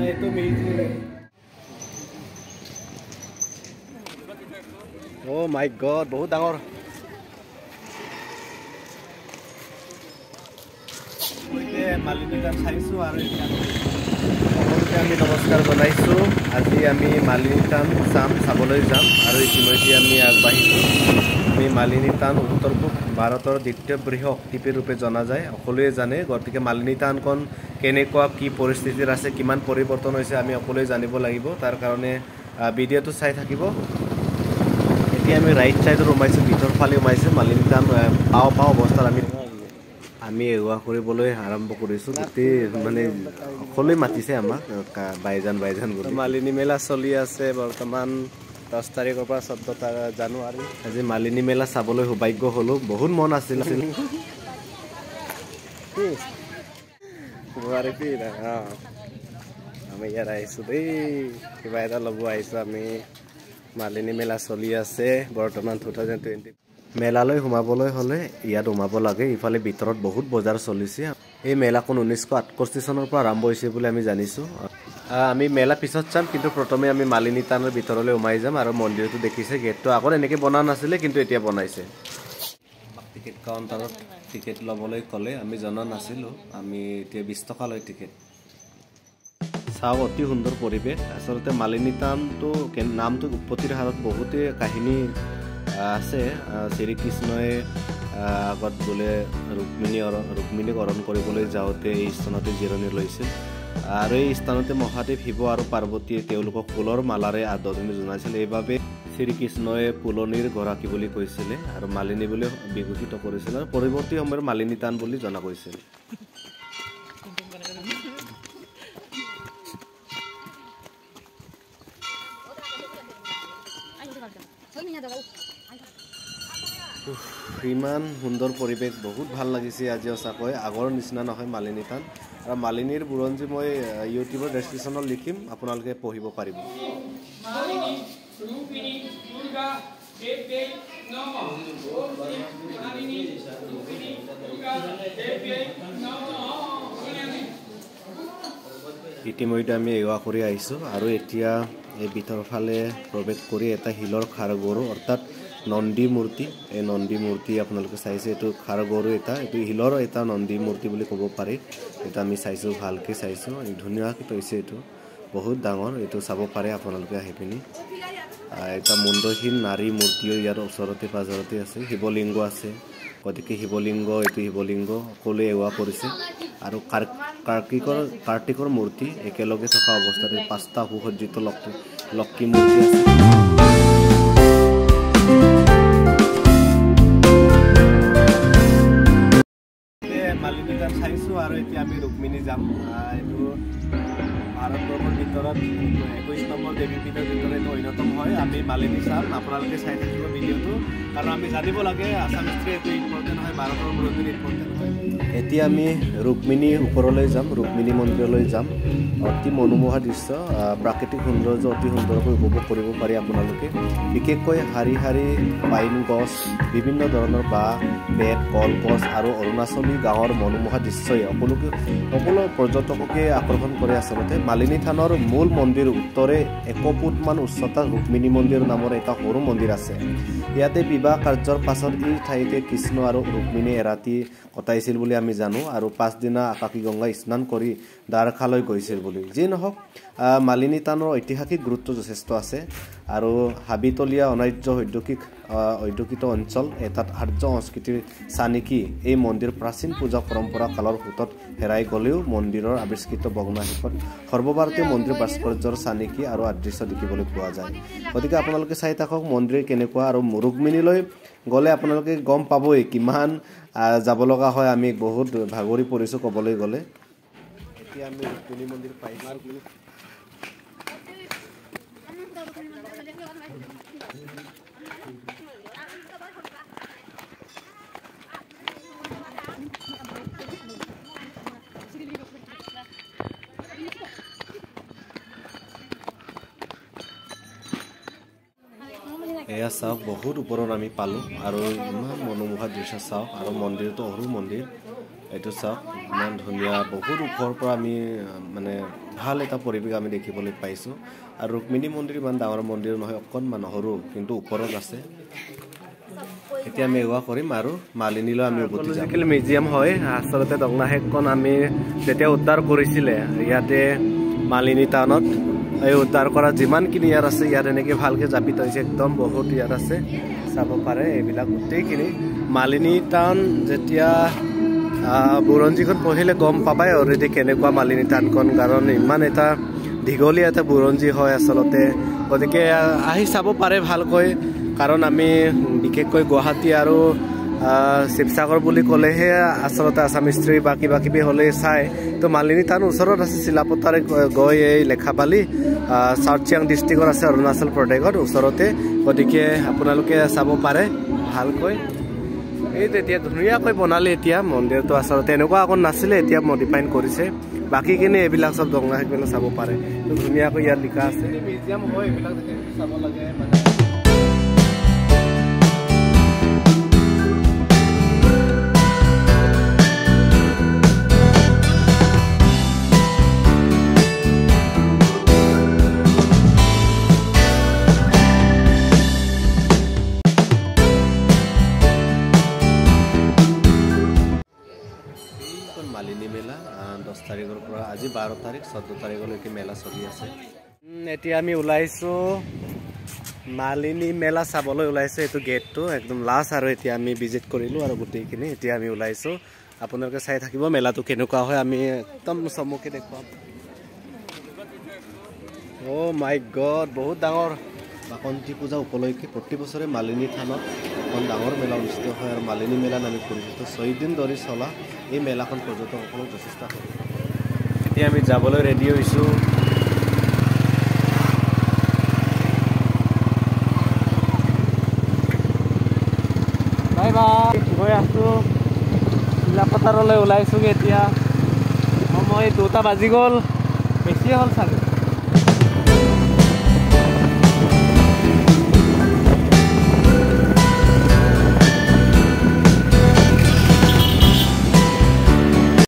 এইটো মিউজিয়াম। অ' মাই গড, বহুত ডাঙৰ। মালিনী থান চাইছোঁ আৰু এতিয়া সকলোকে আমি নমস্কাৰ জনাইছোঁ। আজি আমি মালিনী থান চাবলৈ যাম আৰু ইতিমধ্যে আমি আগবাঢ়িছোঁ। আমি মালিনী থান উত্তৰ পূব ভাৰতৰ দ্বিতীয় বৃহৎ শক্তিপীঠ ৰূপে জনা যায়, সকলোৱে জানে। গতিকে মালিনী থানখন কেনেকুৱা, কি পৰিস্থিতিত আছে, কিমান পৰিৱৰ্তন হৈছে আমি সকলোৱে জানিব লাগিব। তাৰ কাৰণে ভিডিঅ'টো চাই থাকিব। এতিয়া আমি ৰাইট ছাইডত সোমাইছোঁ, ভিতৰ ফালে সোমাইছোঁ। মালিনী থান পাওঁ পাওঁ অৱস্থাত আমি সেৱা কৰিবলৈ আৰম্ভ কৰিছোঁ। গোটেই মানে সকলোৱে মাতিছে আমাক বাইজান বাইজান বুলি। মালিনী মেলা চলি আছে বৰ্তমান 10 তাৰিখৰ পৰা 14 জানুৱাৰী। আজি মালিনী মেলা চাবলৈ সৌভাগ্য হ'লো, বহুত মন আছিল। আমি ইয়াত আহিছোঁ দেই, কিবা এটা ল'ব আহিছোঁ আমি। মালিনী মেলা চলি আছে বৰ্তমান 2020। মেলালৈ সোমাবলৈ হ'লে ইয়াত সোমাব লাগে। ইফালে ভিতৰত বহুত বজাৰ চলিছে। এই মেলাখন 1968 চনৰ পৰা আৰম্ভ হৈছে বুলি আমি জানিছোঁ। আমি মেলা পিছত চাম, কিন্তু প্ৰথমে আমি মালিনী থানৰ ভিতৰলৈ সোমাই যাম। আৰু মন্দিৰটো দেখিছে, গেটটো আগত এনেকৈ বনোৱা নাছিলে, কিন্তু এতিয়া বনাইছে। টিকেট কাউণ্টাৰত টিকেট ল'বলৈ ক'লে, আমি জনা নাছিলোঁ। আমি এতিয়া 20 টকা লৈ টিকেট। চাওঁ, অতি সুন্দৰ পৰিৱেশ। আচলতে মালিনী থানটো নামটো উৎপত্তিৰ হাৰত বহুতেই কাহিনী আছে। শ্ৰীকৃষ্ণই আগত বোলে ৰুক্মিণীক হৰণ কৰিবলৈ যাওঁতে এই স্থানতে জিৰণি লৈছিল আৰু এই স্থানতে মহাদেৱ শিৱ আৰু পাৰ্বতীয়ে তেওঁলোকক ফুলৰ মালাৰে আদৰণি জনাইছিল। এইবাবে শ্ৰীকৃষ্ণই ফুলনিৰ গৰাকী বুলি কৈছিলে আৰু মালিনী বুলি বিভূষিত কৰিছিল আৰু পৰৱৰ্তী সময়ত মালিনী থান বুলি জনা গৈছিল। ইমান সুন্দৰ পৰিৱেশ, বহুত ভাল লাগিছে আজি সঁচাকৈ। আগৰ নিচিনা নহয় মালিনী থান। আৰু মালিনীৰ বুৰঞ্জী মই ইউটিউবৰ ডেছক্ৰিপশ্যনত লিখিম, আপোনালোকে পঢ়িব পাৰিব। ইতিমধ্যে আমি সেৱা কৰি আহিছোঁ আৰু এতিয়া এই ভিতৰৰ ফালে প্ৰৱেশ কৰি এটা শিলৰ খাৰগৰু, অৰ্থাৎ নন্দী মূৰ্তি। এই নন্দী মূৰ্তি আপোনালোকে চাইছে, এইটো খাৰগৰু এটা, এইটো শিলৰ এটা নন্দী মূৰ্তি বুলি ক'ব পাৰি। এইটো আমি চাইছোঁ, ভালকৈ চাইছোঁ, ধুনীয়াকৈ হৈছে। এইটো বহুত ডাঙৰ, এইটো চাব পাৰে আপোনালোকে আহি পিনি। এটা মুণ্ডহীন নাৰী মূৰ্তিও ইয়াৰ ওচৰতে পাজৰতে আছে। শিৱলিংগ আছে, গতিকে শিৱলিংগ, এইটো শিৱলিংগ সকলোৱে সেৱা কৰিছে। আৰু কাৰ্তিকৰ মূৰ্তি একেলগে থকা অৱস্থাতে 5টা সুসজ্জিত লক্ষী মূৰ্তি আছে। মালিনী থান চাইছোঁ আৰু এতিয়া আমি ৰুক্মিণী যাম। এইটো ভাৰতবৰ্ষৰ ভিতৰত 21 নম্বৰ দেৱীপীঠৰ ভিতৰত এইটো অন্যতম হয়। আমি মালিনী চাম, আপোনালোকে চাই থাকিব ভিডিঅ'টো, কাৰণ আমি জানিব লাগে আছাম হিষ্ট্ৰী এইটো ইম্পৰ্টেণ্ট হয়, ভাৰতৰ বুৰঞ্জী ইম্পৰ্টেণ্ট হয়। এতিয়া আমি ৰুক্মিণী ওপৰলৈ যাম, ৰুক্মিণী মন্দিৰলৈ যাম। অতি মনোমোহা দৃশ্য, প্ৰাকৃতিক সৌন্দৰ্য অতি সুন্দৰকৈ উপভোগ কৰিব পাৰি আপোনালোকে। বিশেষকৈ শাৰী শাৰী পাইন গছ, বিভিন্ন ধৰণৰ বাঁহ, বেত, কলগছ আৰু অৰুণাচলী গাঁৱৰ মনোমোহা দৃশ্যই সকলো পৰ্যটককে আকৰ্ষণ কৰে। আচলতে মালিনী থানৰ মূল মন্দিৰ উত্তৰে 1 ফুটমান উচ্চতাত ৰুক্মিণী মন্দিৰ নামৰ এটা সৰু মন্দিৰ আছে। ইয়াতে বিবাহ কাৰ্যৰ পাছত এই ঠাইতে কৃষ্ণ আৰু ৰুক্মিণীয়ে এৰাতি কটাইছিল বুলি আমি জানো আৰু পাছদিনা আকাশী গংগা স্নান কৰি দ্বাৰকালৈ গৈছিল বুলি। যি নহওক, মালিনী থানৰ ঐতিহাসিক গুৰুত্ব যথেষ্ট আছে আৰু হাবিতলীয়া অনাৰ্য ঔদ্যোগিক অঞ্চল এটাত আৰ্য সংস্কৃতিৰ চানেকি এই মন্দিৰ প্ৰাচীন পূজা পৰম্পৰা কালৰ সোঁতত হেৰাই গ'লেও মন্দিৰৰ আৱিষ্কৃত ভগ্নাৱশেষত সৰ্বভাৰতীয় মন্দিৰ ভাস্কৰ্যৰ চানেকি আৰু আদৃশ্য দেখিবলৈ পোৱা যায়। গতিকে আপোনালোকে চাই থাকক মন্দিৰ কেনেকুৱা। আৰু ৰুক্মিণীলৈ গ'লে আপোনালোকে গম পাবই কিমান যাব লগা হয়। আমি বহুত ভাগৰি পৰিছোঁ ক'বলৈ গ'লে। এতিয়া আমি ৰুক্মিণী মন্দিৰ পাইছোঁ। এয়া চাওক, বহুত ওপৰত আমি পালোঁ আৰু ইমান মনোমোহা দৃশ্য চাওক। আৰু মন্দিৰটো সৰু মন্দিৰ, এইটো চাওক, ইমান ধুনীয়া, বহুত ওপৰৰ পৰা আমি মানে ভাল এটা পৰিৱেশ আমি দেখিবলৈ পাইছোঁ। আৰু ৰুক্মিণী মন্দিৰ ইমান ডাঙৰ মন্দিৰ নহয়, অকণমান সৰু, কিন্তু ওপৰত আছে। এতিয়া আমি এৱা কৰিম আৰু মালিনীলৈ আমি উভতি যাম। মিউজিয়াম হয় আচলতে দংনাশেকখন আমি যেতিয়া উদ্ধাৰ কৰিছিলে ইয়াতে মালিনী টাউনত, এই উদ্ধাৰ কৰা যিমানখিনি ইয়াত আছে, ইয়াত এনেকৈ ভালকৈ জাপি থৈছে, একদম বহুত ইয়াত আছে, চাব পাৰে এইবিলাক গোটেইখিনি। মালিনী টাউন যেতিয়া বুৰঞ্জীখন পঢ়িলে গম পাবাই অলৰেডি কেনেকুৱা মালিনী টাউনখন, কাৰণ ইমান এটা দীঘলীয়া এটা বুৰঞ্জী হয় আচলতে। গতিকে আহি চাব পাৰে ভালকৈ, কাৰণ আমি বিশেষকৈ গুৱাহাটী আৰু শিৱসাগৰ বুলি ক'লেহে আচলতে আছাম হিষ্ট্ৰী বা কিবা কিবি হ'লে চাই। তো মালিনী টাউন ওচৰত আছে, চিলাপথাৰ গৈ এই লেখাপালি চাউথ চিয়াং ডিষ্ট্ৰিক্টত আছে, অৰুণাচল প্ৰদেশত ওচৰতে। গতিকে আপোনালোকে চাব পাৰে ভালকৈ। এই এতিয়া ধুনীয়াকৈ বনালে এতিয়া মন্দিৰটো, আচলতে এনেকুৱা অকণ নাছিলে, এতিয়া মডিফাইন কৰিছে। বাকীখিনি এইবিলাক চব দংনা সেইবিলাক চাব পাৰে, ধুনীয়াকৈ ইয়াত লিখা আছে। মিউজিয়াম হয় এইবিলাক চাব লাগে মানে। মালিনী মেলা 10 তাৰিখৰ পৰা আজি 12 তাৰিখ, 14 তাৰিখলৈকে মেলা চলি আছে। এতিয়া আমি ওলাইছোঁ মালিনী মেলা চাবলৈ ওলাইছোঁ। এইটো গেটটো একদম লাষ্ট, আৰু এতিয়া আমি ভিজিট কৰিলোঁ আৰু গোটেইখিনি। এতিয়া আমি ওলাইছোঁ, আপোনালোকে চাই থাকিব মেলাটো কেনেকুৱা হয়, আমি একদম চমুকে দেখুৱাম। অ' মাই গড, বহুত ডাঙৰ। বাসন্তী পূজা উপলক্ষে প্ৰতি বছৰে মালিনী থানত এখন ডাঙৰ মেলা অনুষ্ঠিত হয় আৰু মালিনী মেলা নামে পৰিচিত। 6 দিন ধৰি চলা এই মেলাখন পৰ্যটকসকলক যথেষ্ট। এতিয়া আমি যাবলৈ ৰেডি হৈছোঁ। বাই বাই, গৈ আছোঁ চিলাপথাৰলৈ ওলাইছোঁগৈ এতিয়া। সময় 2টা বাজি গ'ল, বেছিয়ে হ'ল চাগে।